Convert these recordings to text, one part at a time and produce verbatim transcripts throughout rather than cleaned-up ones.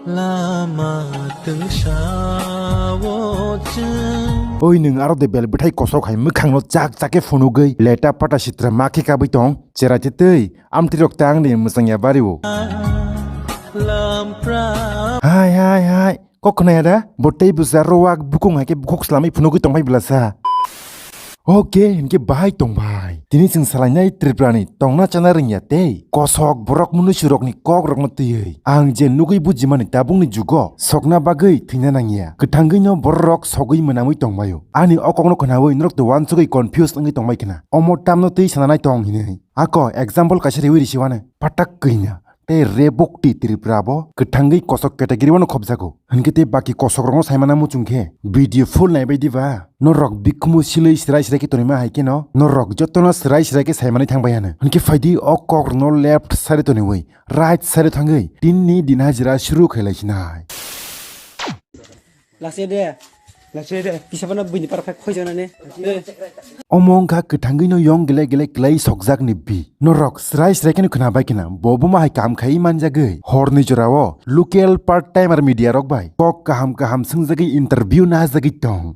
Lama twsao chwng. Oi, nwng aro de bel bwthai kosok hai mwkhangno chak chak khe phunugwi leta pata sitra ma khe kabwi tong. Cherai tei tei amtwi rok tang de mwchang ya bari o. Lampra. Hai, hai, hai. Kok khna ya da? Bo tei bwsa rowak bukung hai khe bukhuk slamwi phunugwi tong bai bwlasa. Oke, hinkhe bahai tong bai. Tini chwng salainai Tripura ni tongna chana rwngya tei kosok borok munuisu rokni kok rokno twiwi ang je nugwi bujimani tabukni jugo sokna bagwi thwina nangya. Kwthangwi no borok rok sogwi mwnamwi tong baio. Ani o kokno khnawi norok to uansugwi confuse wngwi tong bai khna. Omo tamno twi sana nai tong hinwi. Ako example kaisa riwi risi wano. Patak kwina. Tei rebukti Tripura bo kwthangwi kosok category o no khobjago. Hinkhe tei baki kosok rokno saimana muchung khe video full naibai diba? Norok bikhumu silwi srai srai khe tonima hai kheno norok jotono srai srai khe saimani thangbai ano. Hinkhe phaidi o kok rokno left side o toniwi right side o thangwi tinni din hajira suru khailai sinai. Lase de. Lase de. Kisa phano buini para phai khoi jana ne. Omo wngkha kwthangwi no yong gele gele klai sokjak ni bi. Norok srai srai kheno khna bai khna. Bo buma hai kam khai manjagwi. Horni jorao local part timer media rok bai kok kaham kaham swngjagwi interview najagwi tong.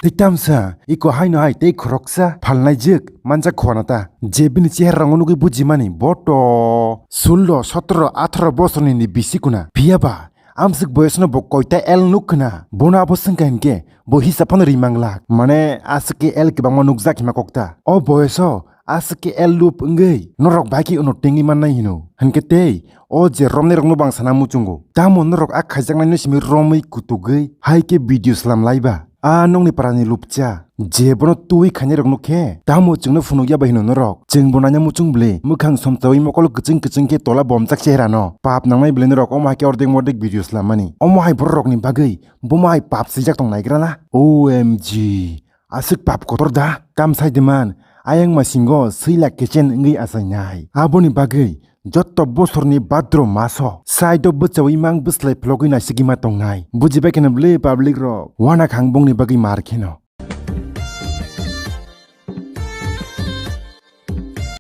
Tei tamsa iko haino hai tei khoroksa phalnai jik manjak khwana ta. Je bini chehra rangno nugwi bujimani bo to sullo, sotoro, atharo bosorni ni bisi kuna. Phiya ba amswk boyosno bo koita L nuk khna. Bono abo swngkha hinkhe bo hisab phano ri manglak. Mane aswk khe L kwbangma nukjak hima kokta. O boyoso aswk khe L lup wngwi norok bai khe uno tengwi mannai hino. Hinkhe tei o je romnai rokno bo ang sana muchungo. Tamo norok a khaijaknaino simi romwi kutugwi hai khe video slam laiba. A nokni parani lupcha, je bono twi khainai rokno khe, tamo chwngno phunukya bai hino norok? Chwng bo naina muchung bwle, mwkhang somchawi mokolo kwchwng kwchwng khe tola bomjak chehrano. Pap nangnai bwle norok, omo hai khe ordek mordek video slammani. Omo hai borok rokni bagwi, bomo hai pap swijak tong naigra na? O M G, aswk pap kotor da? Tam sai de man, ayang masingo swila kechen wngwi achainai. Aboni bagwi, Jotto bosorni bhadro maso side o bwchaui mang bwslai phlogwi naisigwi ma tongnai. Bujibai kheno bwle public rok. Wana khang bongni bagwi mar kheno.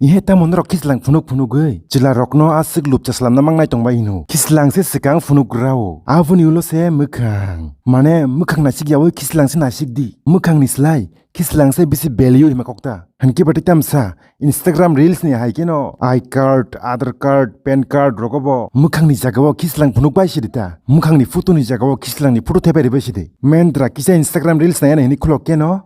Ihe tamo norok khislang phunuk phunugwi chwla rokno aswk lupcha slamna mangnai tongbai hino. Khislang se swkang phunuk rao. Aboni ulo se mwkhang. Mane mwkhang naisik yaui khislang se naisik di. Mwkhang ni slai khislang se bisi value hima kokta. Hinkhe bati tamsa Instagram reels ni hai kheno I card, Aadhaar card, pan card rogo bo mwkhang ni jaga o khislang phunuk bai sidi ta. Mwkhang ni photo ni jaga o khislang ni photo thepai ribai sidi. Mendra kisa Instagram reels nai ani hini khulok keno.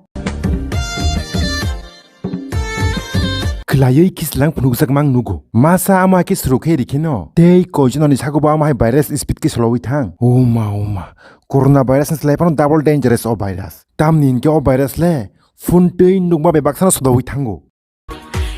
Khwlaiwi khislang phunukjak mang nugo. Masa ama khe suru khe ri kheno. Tei koi jwnani sago bo ama hai virus speed khe solowi thang. Oma, oma. Corona virus ni slai phano double dangerous o virus. Tamni hinkhe o virus le phone twi nukma bai baksano sodowi thango.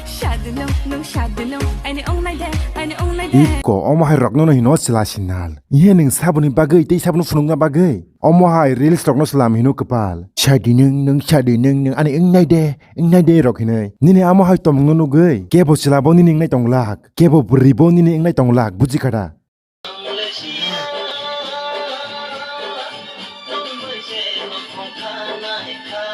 Shadunung, nung shadunung, ani ong nai de, ani ong nai de. Iko, omo hai rokno no hino chwla sinal. Ihe nung saboni bagwi tei saboni phunukna bagwi. Omo hai reels rokno slam hino kwpal. Shadunung, nung shadunung, nung ani ong nai de, ong nai de rok hinoi. Nini amo hai tomungno nugwi. Kebo chwla bo nini ong nai tonglak. Kebo bwrwi bo nini ong nai tonglak. Buji kha da?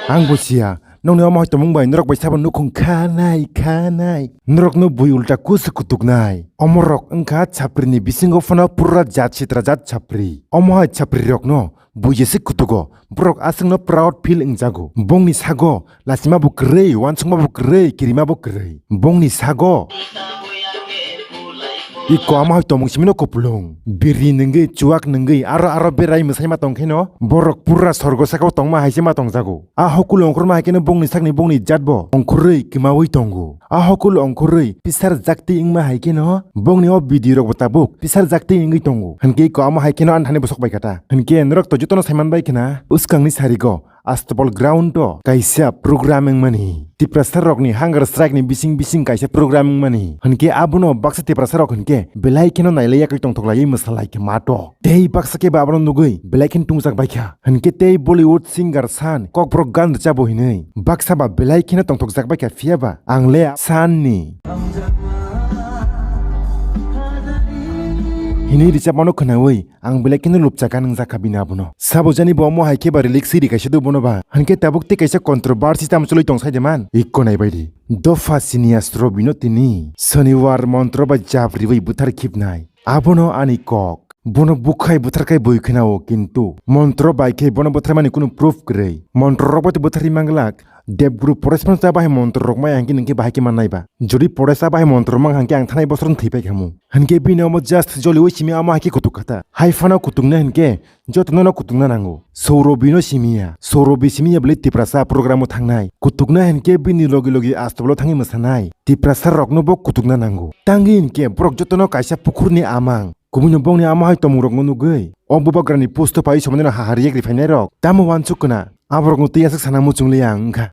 Ang bo siya, nokni omo hai tongmung bai norok bai sabo nukhung khanai, khanai. Norokno bui ulta kusu kutuknai. Omorok wngkha chapri ni bisingo phano pura jat sitra jat chapri. Omo hai chapri rokno bui jese kutugo. Borok aswkno proud feel wngjago. Bongni sago Lachima bo kwrwi, uansukma bo kwrwi, kirima bo kwrwi. Bongni sago. Iko amo hai tongmung simino kupulung. Biri nungwi, chuwak nungwi, aro aro berai mwsai ma tongkheno, borok pura sorgo sakao tongma hai se ma tongjago. A hokulo ongkhorma hai kheno bongni sakni bongni jat bo ongkhorwi kwmawi tongo. A hokulo ongkhorwi pisar jaktwi wngma hai kheno, bongni o video rok bo tabuk pisar jaktwi wngwi tongo. Hinkhe iko amo hai kheno ani thani bwsok bai kha ta. Hinkhe norok to jotono saiman bai khna, bwskangni sarigo. Astopol ground o kaisa program wngmani. Tiprasa rokni hunger strike ni bising bising kaisa program wngmani. Hinkhe abono baksa Tiprasa rok hinkhe belai kheno nailaiya kai tongthok laiwi mwsa lai khe mato. Tei baksa khe ba abono nugwi belai kheno tungjak bai kha. Hinkhe tei Bollywood singer san kokborok gan rwchabo hinwi baksa ba belai kheno tongthok jak bai kha, phiya ba ang le san ni hinwi rwchapmano khwnawi Ang belai kheno lupcha ka nwngjak kha bini abono. Sabo jani bo omo hai khe ba relic siri kaisa do bono ba. Hinkhe tabuk tei kaisa controversy tamo choli tong sai de man. Ikko nai bai di. Dopha siniya sro bino tini. Sonibar montro bai jab ribai buthar khibnai. Abono ani kok. Bono bukhai butharkhai bui khwnao, kintu montro bai khe bono butharmani kunu proof kwrwi. Montrorok bai tei butharwi manglak. Debguru Poresmano ta bahai montrorok maya hwnkhe nwng khe bahai khe mannai ba? Jodi Poresa bahai montro mang hwnkhe ang thanai bosor thwi paikhamu. Hwnkhe bini omo just joliui simi amo hai khe kutuk kha ta. Hai phano kutukna hwnkhe jotono no kutukna nango. Sorobi no simiya. Sorobi simiya bwlwi Tiprasa program o thangnai. Kutukna hwnkhe bini logi logi astobolo thangwi mwsanai. Tiprasa rokno bo kutukna nango. Tangwi hwnkhe borok jotono kaisa pukhurni amang. Kubuni bongni ama hai tomung rokno nugwi, o bubagrani post o pai somani no hahar yegri phainai rok. Tamo wansuk kana, aborokno twi aswk sana muchung liya ang wngkha.